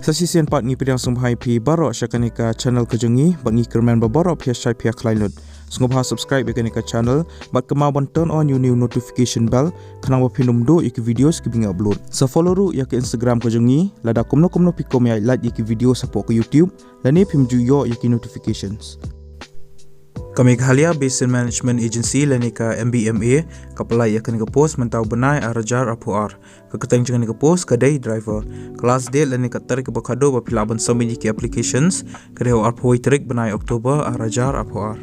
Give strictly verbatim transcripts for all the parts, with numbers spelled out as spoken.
Sa shisien pat ngi pdiang sngewbha ïa phi baroh sha kane ka channel ka jong ngi, bad ngi kyrmen ba baroh phi ïa shait phi ïa khlaiñ lut. Sngewbha subscribe ïa kane ka channel bad kynmaw ban turn on ïa u new notification bell khnang ba phin ym duh ïa ki videos kiba ngi upload. Sa follow ruh ïa ka Instagram ka jong ngi, lada kumno kumno phi kwah ban ïa like ïa ki videos hapoh ka YouTube, lane phim ju ïoh ïa ki notifications. Ka Meghalaya Basin Management Agency lane ka M B M A ka pynlait ïa kane ka post mynta u bnai ar hajar arphew ar. Ka kyrteng jong kane ka post ka dei driver. Ka last date lane ka tarik kaba khatduh ba phi lah ban submit ïa ki applications ka dei ha u arphew wei tarik bnai October ar hajar arphew ar.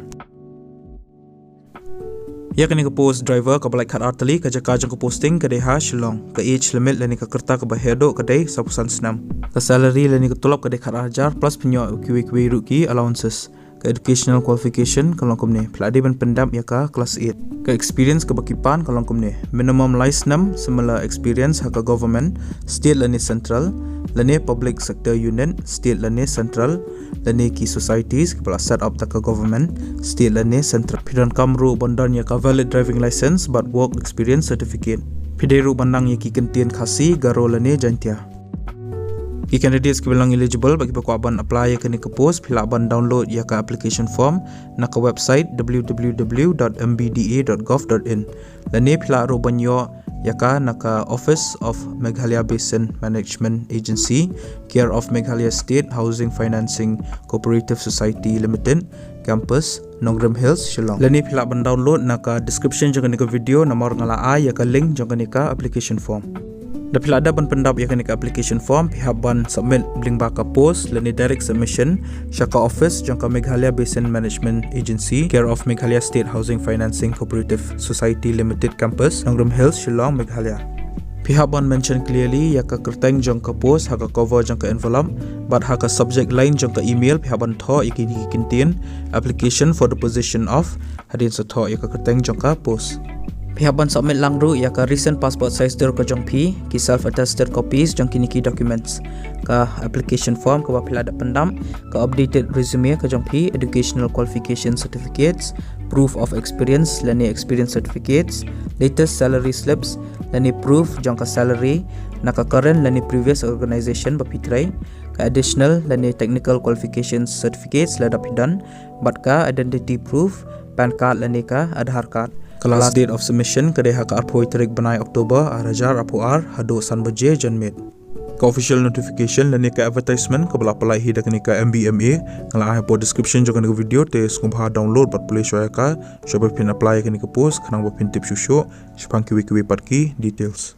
Ïa kane ka post driver kaba lait khatar tylli, ka jaka jong ka posting ka dei ha Shillong. Ka age limit lane ka rta kaba heh duh ka dei sawphew san snem. Ka salary lane ka tulop ka dei khatar hajar plus phin ïoh kiwei kiwei ruh ki allowances. Ka educational qualification ka long kumne, phi lah dei ban pyndep ïa ka class eight. Ka experience kaba ki pan ka long kumne, minimum lai snem similar experience ha ka government, state lane central, lane public sector unit, state lane central, lane ki societies kiba la set up da ka government, state lane central. Phi donkam ruh ban don ïa ka valid driving license bad work experience certificate. Phi dei ruh ban nang ïa ki kyntien Khasi, Garo lane Jaintia. Ki candidates kiba long eligible bad kiba kwah ban apply ïa kane ka post, phi lah ban download ïa ka application form na ka website w w w dot m b d a dot gov dot in. Lane phi lah ruh ban ïoh ïa ka na ka Office of Meghalaya Basin Management Agency, care of Meghalaya State Housing Financing Cooperative Society Limited, Campus, Nongrim Hills, Shillong. Lane phi lah ban download na ka description jong kane ka video, namar nga la ai ïa ka link jong kane ka application form. Da phi la dep ban pyndep ïa kane ka application form, phi hap ban submit lyngba ka post lane direct submission sha ka office jong ka Meghalaya Basin Management Agency, care of Meghalaya State Housing Financing Cooperative Society Limited, Campus, Nongrim Hills, Shillong, Meghalaya. Phi hap ban mention clearly ïa ka kyrteng jong ka post ha ka cover jong ka envelope bad ha ka subject line jong ka email phi hap ban thoh ïa kine ki kyntien, application for the position of, hadien sa thoh ïa ka kyrteng jong ka post. Phi hap ban submit lang ruh ïa ka recent passport size dur ka jong phi, ki self attested copies jong kine ki documents, ka application form kaba phi la dep pyndep, ka updated resume ka jong phi, educational qualification certificates, proof of experience lane experience certificates, latest salary slips lane proof jong ka salary na ka current lane previous organization ba phi trei, ka additional lane technical qualifications certificates lada phi don, bad ka identity proof, PAN card lane ka Aadhaar card. Ka last date of submission ka dei ha ka arphew tarik bnai October ar hajar arphew ar haduh san baje janmiet. Ka official notification lane ka advertisement kaba la pynlait hi da kane ka M B M A nga la ai hapoh description jong kane ka video, te sngewbha download bad pule shuwa ïa ka, shuwa ba phin apply ïa kane ka post khnang ba phin tip shuh shuh shaphang kiwei kiwei pat ki details.